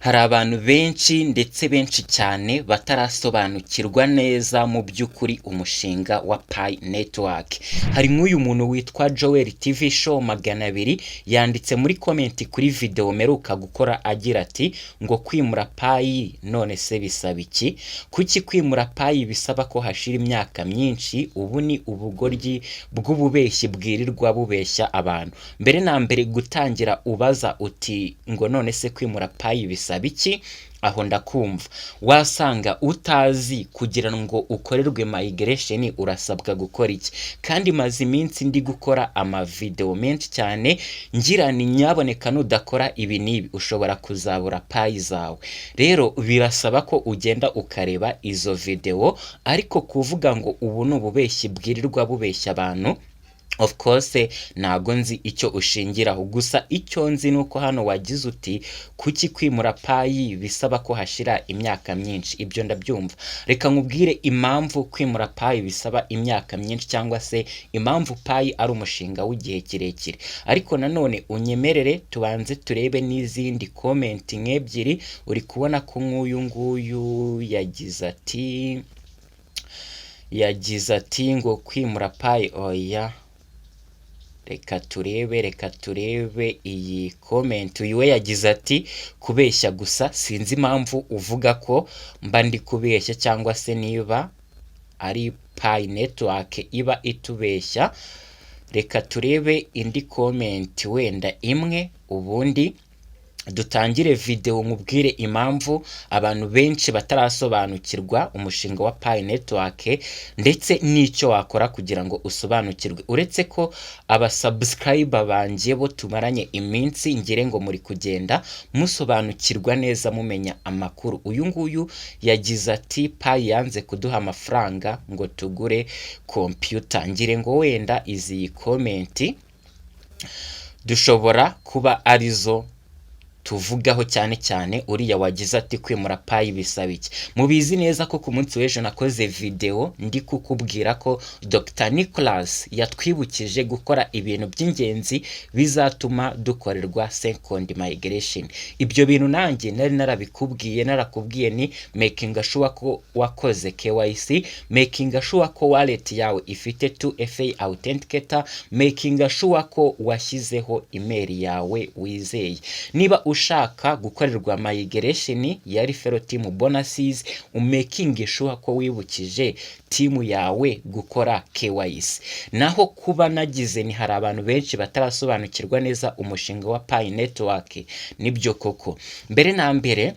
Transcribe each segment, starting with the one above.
Hari abantu benshi, ndetse benshi cyane, batarasobanukirwa neza mu by'ukuri umushinga wa Pi Network. Hari nk'uyu muntu witwa Joel TV Show 200, yanditse muri comment kuri video mperuka gukora agira ati ngo "Kwimura Pi none se bisaba iki? Kuki kwimura Pi bisaba ko hashira imyaka myinshi? Ubu ni ubugoryi bw'ububeshyi bwirirwa bubeshya abantu." Mbere na mbere, gutangira ubaza uti ngo "None se kwimura Pi bisaba iki?" aho ndakumva. Wasanga utazi kugira ngo ukorerwe migration urasabwa gukora iki. Kandi maze iminsi ndi gukora amavideo menshi cyane ngira ni nyaboneka nudakora ibi n'ibi ushobora kuzabura Pi zawe. Rero birasaba ko ugenda ukareba izo video. Ariko kuvuga ngo ubu ni ububeshyi bwirirwa bubeshya abantu, of course ntago nzi icyo ushingiraho. Gusa icyo nzi ni uko hano wagize uti "Kuki kwimura Pi bisaba ko hashira imyaka myinshi?" Ibyo ndabyumva. Reka nkubwire impamvu kwimura Pi bisaba imyaka myinshi, cyangwa se impamvu Pi ari umushinga w'igihe kirekire. Ariko nanone unyemerere tubanze turebe n'izindi comment nk'ebyiri. Uri kubona ko nk'uyu nguyu yagize ati ngo "Kwimura Pi", oya, reka turebe iyi comment. Uyu we yagize ati "Kubeshya gusa, sinzi impamvu uvuga ko mba ndi kubeshya, cyangwa se niba ari Pi Network iba itubeshya." Reka turebe indi comment wenda imwe, ubundi dutangire video nkubwire impamvu abantu benshi batarasobanukirwa umushinga wa Pi Network, ndetse n'icyo wakora kugira ngo usobanukirwe. Uretse ko abasubscriber banjye bo tumaranye iminsi, ngire ngo muri kugenda musobanukirwa neza, mumenya amakuru. Uyu nguyu yagize ati "Pi yanze kuduha amafaranga ngo tugure computer." Ngire ngo wenda izi comment dushobora kuba arizo tuvugaho, cyane cyane uriya wagize ati "Kwimura Pi bisaba iki?" Mubizi neza ko ku munsi w'ejo nakoze video ndi kukubwira ko Dr Nicholas yatwibukije gukora ibintu by'ingenzi bizatuma dukorerwa second migration. Ibyo bintu nanjye nari narabikubwiye, narakubwiye ni making sure ko wakoze KYC, making sure ko wallet yawe ifite 2FA authenticator, making sure ko washyizeho email yawe wizeye. Niba ushaka gukorerwa migration ya referral team bonuses, umaking sure ko wibukije team yawe gukora KYC. Naho kuba nagize ni hari abantu benshi batarasobanukirwa neza umushinga wa Pi Network, nibyo koko. Mbere na mbere,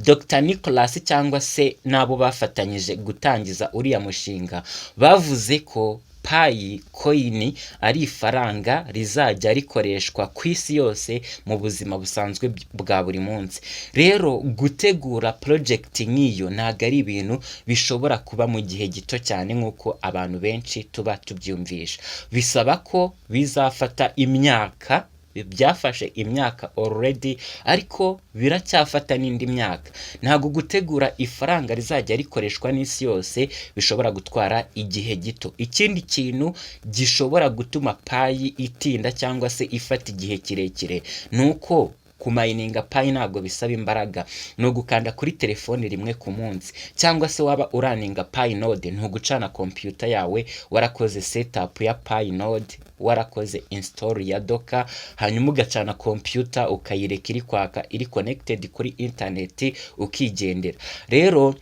Dr Nicholas cyangwa se n'abo bafatanyije gutangiza uriya mushinga bavuze ko Pi coin ari ifaranga rizajya rikoreshwa ku isi yose mu buzima busanzwe bwa buri munsi. Rero gutegura project nk'iyo ntabwo ari ibintu bishobora kuba mu gihe gito cyane nk'uko abantu benshi tuba tubyumvisha. Bisaba ko bizafata imyaka. Byafashe imyaka already, ariko biracyafata n'indi myaka. Ntabwo gutegura ifaranga rizajya rikoreshwa n'isi yose bishobora gutwara igihe gito. Ikindi kintu gishobora gutuma Pi itinda cyangwa se ifata igihe kirekire ni uko kumayininga Pi ntabwo bisaba imbaraga, ni ugukanda kuri telefoni rimwe ku munsi. Cyangwa se waba uraninga Pi node, ntugucana kompiyuta yawe warakoze setup ya Pi node, warakoze install ya Docker, hanyuma ugacana kompiyuta ukayireka iri kwaka, iri connected kuri internet, ukigendera. Rero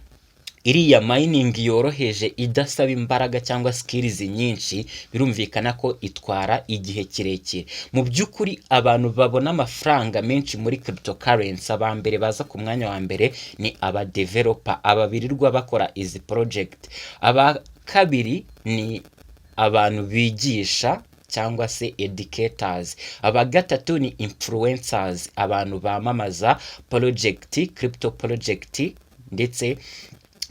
iriya mining yoroheje, idasaba imbaraga cyangwa skills nyinshi, birumvikana ko itwara igihe kirekire. Mu by'ukuri, abantu babona amafaranga menshi muri cryptocurrency, aba mbere baza ku mwanya wa mbere ni aba developer, aba birirwa bakora izi project. Aba kabiri ni abantu bigisha cyangwa se educators. Aba gatatu ni influencers, abantu bamamaza project, crypto project ndetse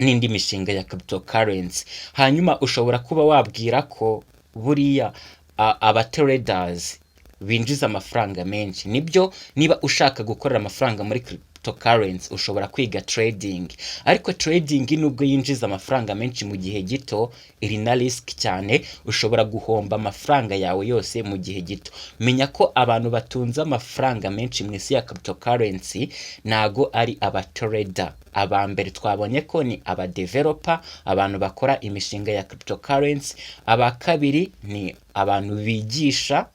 n'indi mishinga ya cryptocurrency. Hanyuma ushobora kuba wabwira ko buriya aba traders binjiza amafaranga menshi. Nibyo, niba ushaka gukorera amafaranga muri cryptocurrency, cryptocurrency, ushobora kwiga trading. Ariko trading, nubwo yinjiza amafaranga menshi mu gihe gito, iri na risk cyane, ushobora guhomba amafaranga yawe yose mu gihe gito. Menya ko abantu batunze amafaranga menshi mu isi ya cryptocurrency ntago ari abatrader. Aba mbere twabonye ko ni abadeveloper, abantu bakora imishinga ya cryptocurrency. Aba kabiri ni abantu bigisha,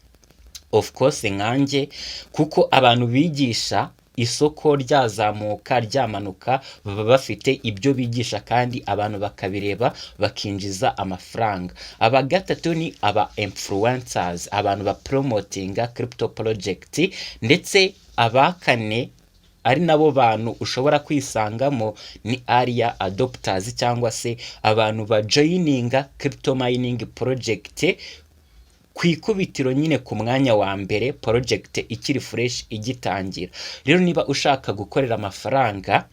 of course nkanjye, kuko abantu bigisha, isoko ryazamuka ryamanuka, baba bafite ibyo bigisha kandi abantu bakabireba bakinjiza amafaranga. Aba gatatu ni aba influencers, abantu bapromotinga crypto project. Ndetse aba kane, ari nabo bantu ushobora kwisangamo, ni early adopters cyangwa se abantu bajoininga crypto mining project ku ikubitiro nyine, ku mwanya wa mbere, project ikiri fresh, igitangira. Rero niba ushaka gukorera amafaranga,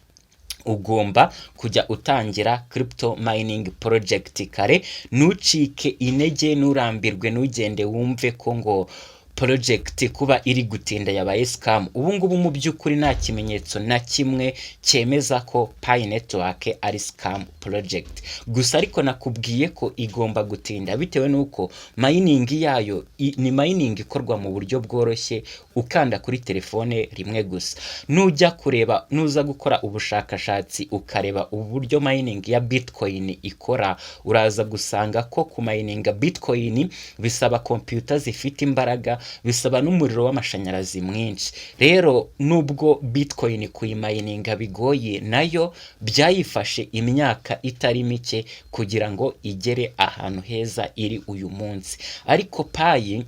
ugomba kujya utangira crypto mining project kare. Ntucike intege, nturambirwe, ntugende wumve ko ngo project kuba iri gutinda yabaye scam. Ubu ngubu mu by'ukuri nta kimenyetso na kimwe cyemeza ko Pi Network ari scam project. Gusa ariko nakubwiye ko igomba gutinda bitewe n'uko mining yayo ni mining ikorwa mu buryo bworoshye, ukanda kuri telefone rimwe gusa. Nujya kureba, nuza gukora ubushakashatsi, ukareba uburyo mining ya Bitcoin ikora, uraza gusanga ko kumininga Bitcoin bisaba computer zifite imbaraga, bisaba n'umuriro w'amashanyarazi mwinshi. Rero nubwo Bitcoin kuyimininga bigoye, nayo byayifashe imyaka itari mike kugira ngo igere ahantu heza iri uyu munsi. Ariko Pi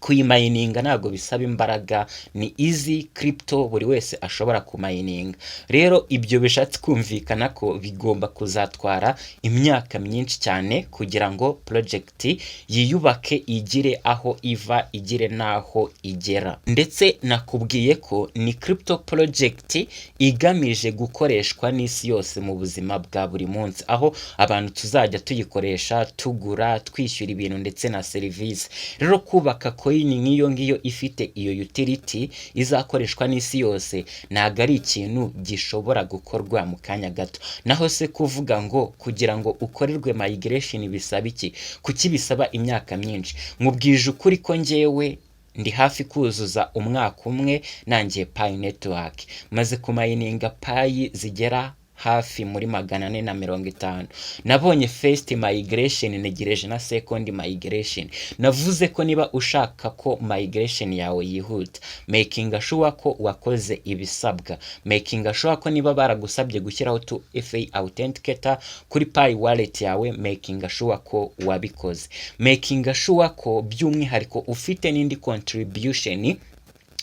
kuyimininga ntabwo bisaba imbaraga, ni easy crypto buri wese ashobora kumininga. Rero ibyo bishatse kumvikana ko bigomba kuzatwara imyaka myinshi cyane kugira ngo project yiyubake, igire aho iva, igire n'aho igera. Ndetse nakubwiye ko ni crypto project igamije gukoreshwa n'isi yose mu buzima bwa buri munsi, aho abantu tuzajya tuyikoresha tugura, twishyura ibintu ndetse na serivisi. Rero kubaka coin nk'iyo ngiyo ifite iyo utility izakoreshwa n'isi yose ntabwo ari ikintu gishobora gukorwa mu kanya gato. Naho se kuvuga ngo kugira ngo ukorerwe migration bisaba iki, kuki bisaba imyaka myinshi? Nkubwije ukuri ko njyewe ndi hafi kuzuza umwaka umwe nangiye Pi Network, maze kumininga Pi zigera hafi muri 450. Nabonye first migration, ntegereje na second migration. Navuze ko niba ushaka ko migration yawe yihuta, making sure ko wakoze ibisabwa, making sure ko niba baragusabye gushyiraho 2FA authenticator kuri Pi Wallet yawe, making sure ko wabikoze, making sure ko by'umwihariko ufite n'indi contribution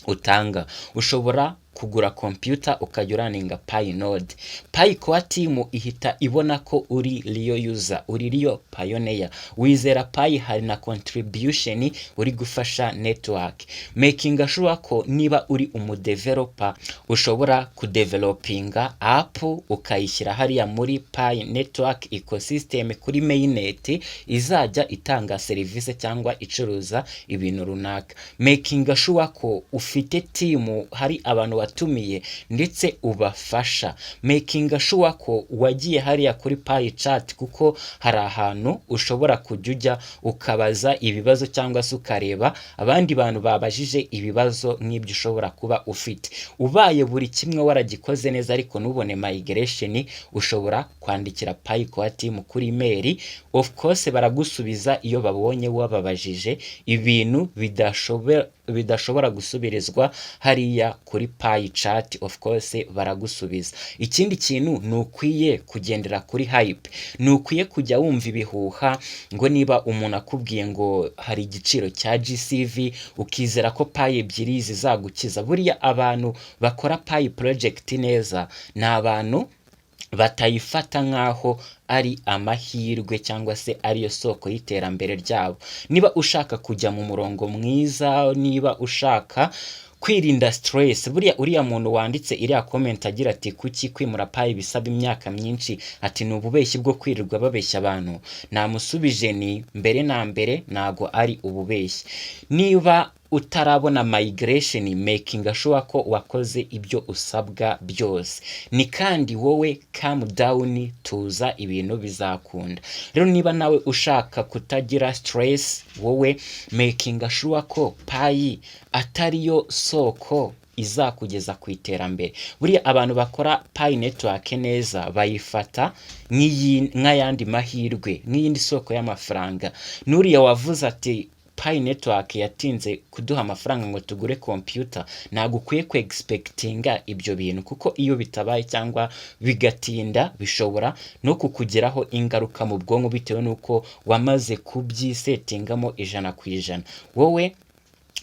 utanga. Ushobora kugura computer ukajya uraninga Pi node. Pi Core Team ihita ibona ko uri real user, uri real pioneer, wizera Pi, hari na contribution uri gufasha network. Making sure ko niba uri umudeveloper, ushobora kudevelopinga app ukayishyira hariya muri Pi Network ecosystem kuri mainnet, izajya itanga serivisi cyangwa icuruza ibintu runaka. Making sure ko ufite team, hari abantu watumiye ndetse ubafasha. Making sure ko wagiye hariya kuri Pi Chat, kuko hari ahantu ushobora kujya ujya ukabaza ibibazo cyangwa se ukareba abandi bantu babajije ibibazo nk'ibyo ushobora kuba ufite. Ubaye buri kimwe waragikoze neza ariko ntubone migration, ushobora kwandikira Pi Core Team kuri email. Of course baragusubiza iyo babonye wababajije ibintu bidashobora gusubirizwa hariya kuri Pi Chat, of course baragusubiza. Ikindi kintu, ntukwiye kugendera kuri hype, ntukwiye kujya wumva ibihuha ngo niba umuntu akubwiye ngo hari igiciro cya GCV, ukizera ko Pi 2 zizagukiza. Buriya abantu bakora Pi project neza ni abantu batayifata nk'aho ari amahirwe cyangwa se ariyo soko y'iterambere ryabo. Niba ushaka kujya mu murongo mwiza, niba ushaka kwirinda stress, buriya uriya muntu wanditse iriya comment agira ati: "Kuki kwimura Pi bisaba imyaka myinshi?" Ati: "Ni ububeshyi bwo kwirirwa babeshya abantu." Namusubije ni mbere na mbere ntago ari ububeshyi. Niba Utarabona migration, making sure ko wakoze ibyo usabwa byose. Ni kandi wowe calm down, tuza, ibintu bizakunda. Rero niba nawe ushaka kutagira stress, wowe making sure ko Pi atariyo soko izakugeza ku iterambere. Buriya abantu bakora Pi Network neza bayifata nk'ayandi mahirwe, nk'iyindi soko y'amafaranga. N'uriya wavuze ati "Pi Network yatinze kuduha amafaranga ngo tugure computer", ntabwo ukwiye ku expectinga ibyo bintu, kuko iyo bitabaye cyangwa bigatinda bishobora no kukugiraho ingaruka mu bwonko, bitewe n'uko wamaze kubyisettingamo 100%. Wowe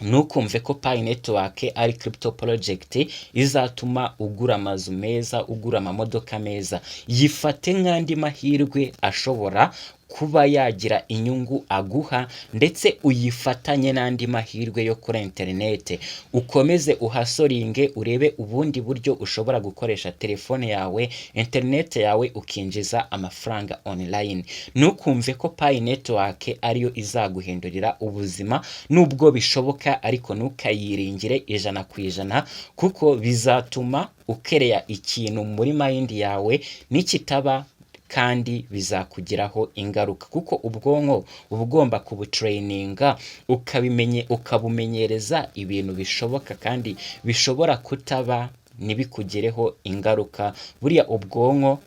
ntukumve ko Pi Network ari crypto project izatuma ugura amazu meza, ugura amamodoka meza. Yifate nk'andi mahirwe ashobora kuba yagira inyungu aguha, ndetse uyifatanye n'andi mahirwe yo kuri interinete, ukomeze uhustlinge, urebe ubundi buryo ushobora gukoresha telefone yawe, interinete yawe, ukinjiza amafaranga online. Ntukumve ko Pi Network ariyo izaguhindurira ubuzima. Nubwo bishoboka, ariko ntukayiringire 100%, kuko bizatuma ukereya ikintu muri mind yawe nikitaba, kandi bizakugiraho ingaruka, kuko ubwonko uba ugomba kubutraininga, ukabimenye, ukabumenyereza ibintu bishoboka kandi bishobora kutaba ntibikugireho ingaruka. Buriya ubwonko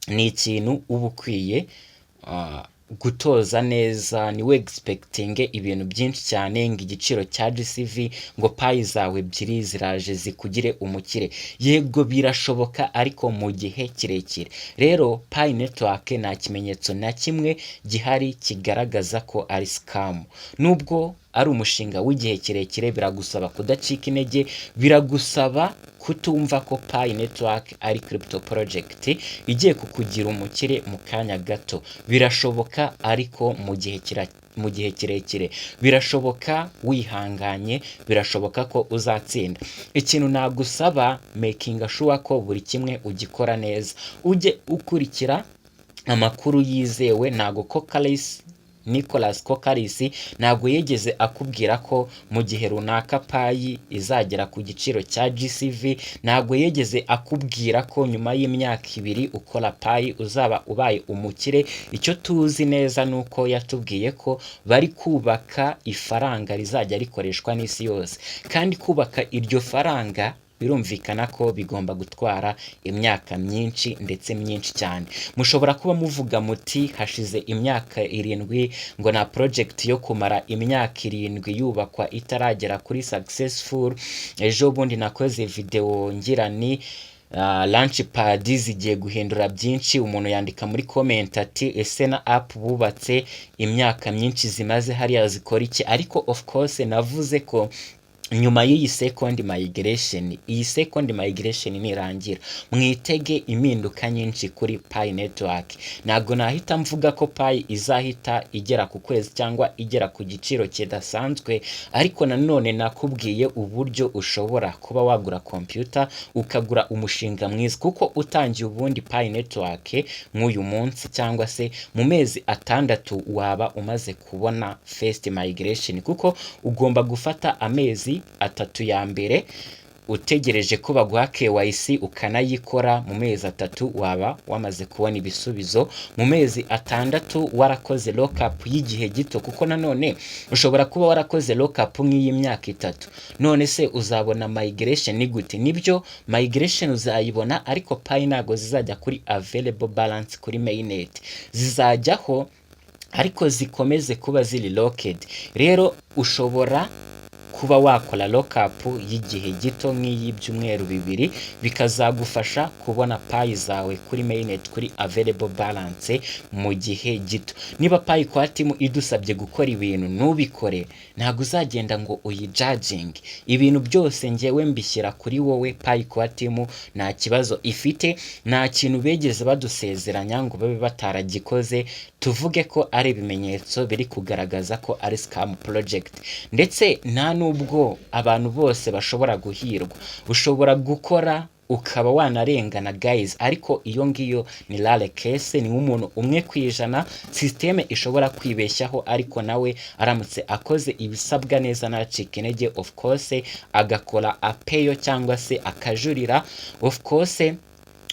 ni ikintu uba ukwiye gutoza neza. Ni expecting ibintu byinshi cyane ngo igiciro cya GCV, ngo Pi zawe ebyiri ziraje zikugire umukire. Yego, birashoboka, ariko mu gihe kirekire. Rero Pi Network nta kimenyetso na kimwe gihari kigaragaza ko ari scam, nubwo ari umushinga w'igihe kirekire. Biragusaba kudacika intege, biragusaba kutumva ko Pi Network ari crypto project igiye kukugira umukire mu kanya gato. Birashoboka, ariko mu gihe kirekire. Birashoboka wihanganye, birashoboka ko uzatsinda. Ikintu nagusaba, making sure ko buri kimwe ugikora neza, ujye ukurikira amakuru yizewe. Ntago Kokkalis, Nicolas Kokkalis, ntabwo yigeze akubwira ko mu gihe runaka Pi izagera ku giciro cya GCV. Ntabwo yigeze akubwira ko nyuma y'imyaka 2 ukora Pi uzaba ubaye umukire. Icyo tuzi neza ni uko yatubwiye ko bari kubaka ifaranga rizajya rikoreshwa n'isi yose, kandi kubaka iryo faranga birumvikana ko bigomba gutwara imyaka myinshi, ndetse myinshi cyane. Mushobora kuba muvuga muti hashize imyaka 7, ngo na project yo kumara imyaka 7 yubakwa itaragera kuri successful. Ejo bundi nakoze video ngira ni launchpad zigiye guhindura byinshi. Umuntu yandika muri comment ati "Ese na app bubatse imyaka myinshi zimaze hariya zikora iki?" Ariko of course navuze ko nyuma y'iyi second migration, iyi second migration nirangira, mwitege impinduka nyinshi kuri Pi Network. Ntabwo nahita mvuga ko Pi izahita igera ku kwezi cyangwa igera ku giciro kidasanzwe, ariko nanone nakubwiye uburyo ushobora kuba wagura computer, ukagura umushinga mwiza, kuko utangiye ubundi Pi Network nk'uyu munsi cyangwa se mu mezi 6 waba umaze kubona first migration, kuko ugomba gufata amezi 3 ya mbere utegereje ko baguha KYC ukanayikora. Mu mezi 3 waba wamaze kubona ibisubizo, mu mezi 6 warakoze lockup y'igihe gito, kuko nanone ushobora kuba warakoze lockup nk'iy'imyaka 3. None se uzabona migration ni gute? Nibyo, migration uzayibona, ariko Pi ntabwo zizajya kuri available balance kuri mainnet. Zizajyaho, ariko zikomeze kuba ziri locked. Rero ushobora kuba wakora lockup y'igihe gito nk'iy'ibyumweru 2, bikazagufasha kubona Pi zawe kuri mainnet, kuri available balance, mu gihe gito. Niba Pi Core Team idusabye gukora ibintu ntubikore, ntabwo uzagenda ngo uyijudginge. Ibintu byose ngewe mbishyira kuri wowe. Pi Core Team nta kibazo ifite, nta kintu begeze badusezeranya ngo babe bataragikoze tuvuge ko ari ibimenyetso biri kugaragaza ko ari scam project. Ndetse nta nubwo abantu bose bashobora guhirwa. Ushobora gukora ukaba wanarengana, guys. Ariko iyo ngiyo ni rare case, ni nk'umuntu 1%, système ishobora kwibeshyaho. Ariko nawe aramutse akoze ibisabwa neza, ntacike intege, of course agakora appeal cyangwa se akajurira, of course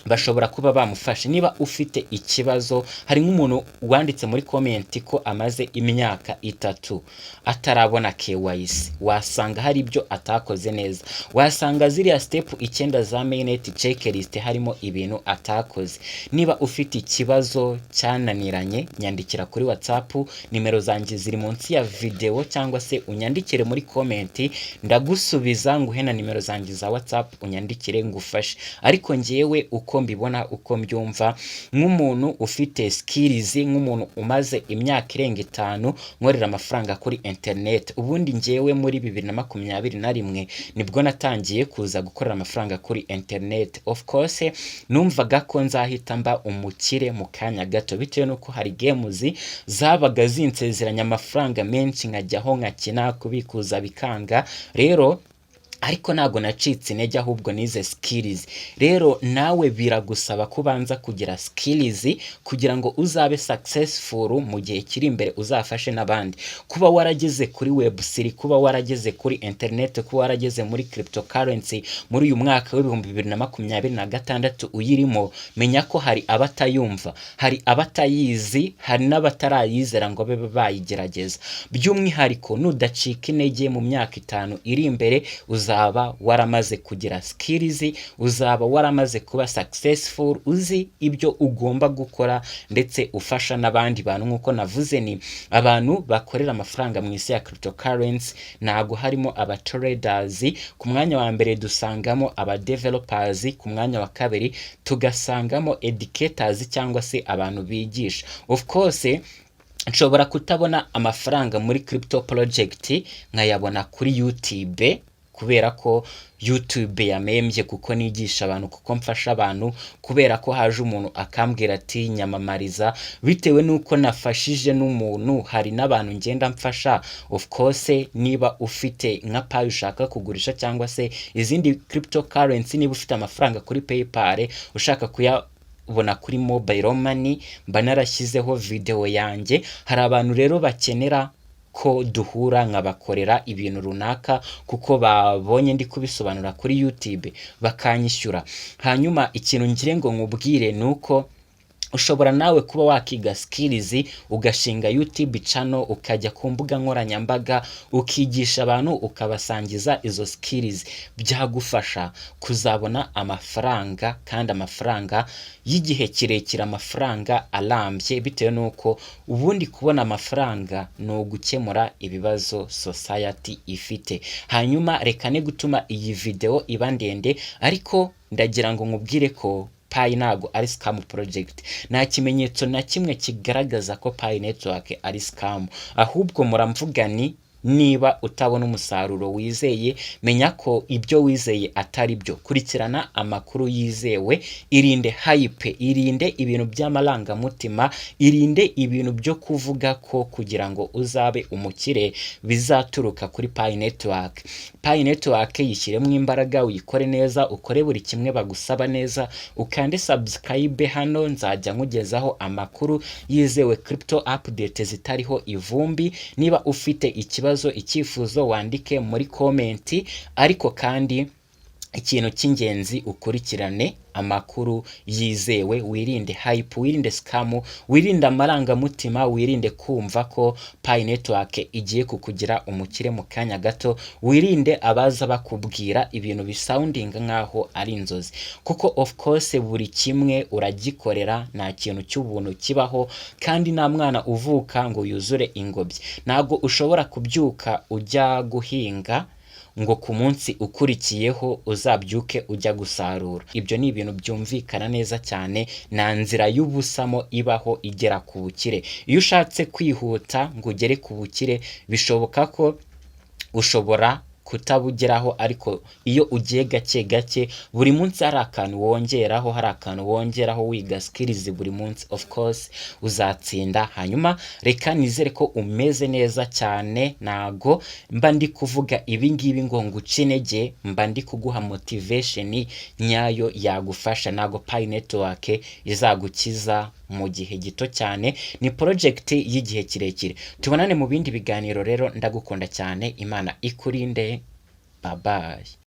bashobora kuba bamufasha. Niba ufite ikibazo, hari nk'umuntu wanditse muri comment ko amaze imyaka 3 atarabona KYC, wasanga hari ibyo atakoze neza, wasanga ziriya step 9 za mainnet checklist harimo ibintu atakoze. Niba ufite ikibazo cyananiranye, nyandikira kuri WhatsApp, nimero zanjye ziri munsi ya video, cyangwa se unyandikire muri comment, ndagusubiza nguhe na nimero zanjye za WhatsApp, unyandikire ngufashe. Ariko ngewe uko mbibona, uko mbyumva, nk'umuntu ufite skills, nk'umuntu umaze imyaka irenga 5 nkorera amafaranga kuri internet, ubundi ngewe muri 2021 nibwo natangiye kuza gukorera amafaranga kuri internet. Of course numvaga ko nzahita mba umukire mu kanya gato, bitewe n'uko hari games zabaga zinsezeranya amafaranga menshi, nkajyaho nkakina, kubikuza bikanga. Rero ariko ntabwo nacitse intege, ahubwo nize skills. Rero nawe biragusaba ko ubanza kugira skills kugira ngo uzabe successful mu gihe kiri imbere, uzafashe n'abandi. Kuba warageze kuri web3, kuba warageze kuri internet, kuba warageze muri cryptocurrency muri uyu mwaka wa 2026 uyirimo, menya ko hari abatayumva, hari abatayizi, hari n'abatarayizera ngo babe bayigerageza. By'umwihariko nudacika intege, mu myaka 5 iri imbere uzaba waramaze kugira skills, uzaba waramaze kuba successful, uzi ibyo ugomba gukora ndetse ufasha n'abandi bantu. Nk'uko navuze, ni abantu bakorera amafaranga mu isi ya cryptocurrency, ntabwo harimo aba traders. Ku mwanya wa mbere dusangamo aba developers, ku mwanya wa kabiri tugasangamo educators cyangwa se abantu bigisha. Of course nshobora kutabona amafaranga muri crypto project, nkayabona kuri YouTube, kubera ko YouTube yamembye, kuko nigisha abantu, kuko mfasha abantu, kubera ko haje umuntu akambwira ati "Nyamamariza", bitewe n'uko nafashije n'umuntu, hari n'abantu ngenda mfasha. Of course niba ufite nka Pi ushaka kugurisha cyangwa se izindi cryptocurrency, niba ufite amafaranga kuri PayPal ushaka kuyabona kuri mobile money, mba narashyizeho video yanjye. Hari abantu rero bakenera ko duhura nkabakorera ibintu runaka kuko babonye ndi kubisobanura kuri YouTube, bakanyishyura. Hanyuma ikintu ngire ngo nkubwire ni uko ushobora nawe kuba wakiga skills, ugashinga YouTube channel, ukajya ku mbuga nkoranyambaga, ukigisha abantu, ukabasangiza izo skills. Byagufasha kuzabona amafaranga, kandi amafaranga y'igihe kirekire, amafaranga arambye, bitewe n'uko ubundi kubona amafaranga ni ugukemura ibibazo society ifite. Hanyuma reka ne gutuma iyi video iba ndende, ariko ndagira ngo nkubwire ko Pi ntago ari scam project. Nta kimenyetso na kimwe kigaragaza ko Pi Network ari scam. Ahubwo muramvuga ni niba utabona umusaruro wizeye, menya ko ibyo wizeye atari byo. Kurikirana amakuru yizewe, irinde hype, irinde ibintu by'amarangamutima, irinde ibintu byo kuvuga ko kugira ngo uzabe umukire bizaturuka kuri Pi Network. Pi Network yishyiremo imbaraga, uyikore neza, ukore buri kimwe bagusaba neza, ukande subscribe hano, nzajya nkugezaho amakuru yizewe, crypto update zitariho ivumbi. Niba ufite ikibazo, icyifuzo, wandike muri comment. Ariko kandi ikintu cy'ingenzi, ukurikirane amakuru yizewe, wirinde hype, wirinde scam, wirinde amarangamutima, wirinde kumva ko Pi Network igiye kukugira umukire mu kanya gato, wirinde abaza bakubwira ibintu bisoundinga nk'aho ari inzozi, kuko of course buri kimwe uragikorera, nta kintu cy'ubuntu kibaho, kandi nta mwana uvuka ngo yuzure ingobyi. Ntabwo ushobora kubyuka ujya guhinga ngo ku munsi ukurikiyeho uzabyuke ujya gusarura. Ibyo ni ibintu byumvikana neza cyane. Nta nzira y'ubusamo ibaho igera ku bukire. Iyo ushatse kwihuta ngo ugere ku bukire, bishoboka ko ushobora kutabugeraho, ariko iyo ugiye gake gake, buri munsi hari akantu wongeraho, hari akantu wongeraho, wiga skills buri munsi, of course uzatsinda. Hanyuma reka nizere ko umeze neza cyane. Ntago mba ndi kuvuga ibi ngibi ngo nguce intege, mba ndi kuguha motivation nyayo yagufasha. Ntago Pi Network izagukiza mu gihe gito cyane, ni project y'igihe kirekire. Tubonane mu bindi biganiro rero, ndagukunda cyane, Imana ikurinde, bye bye.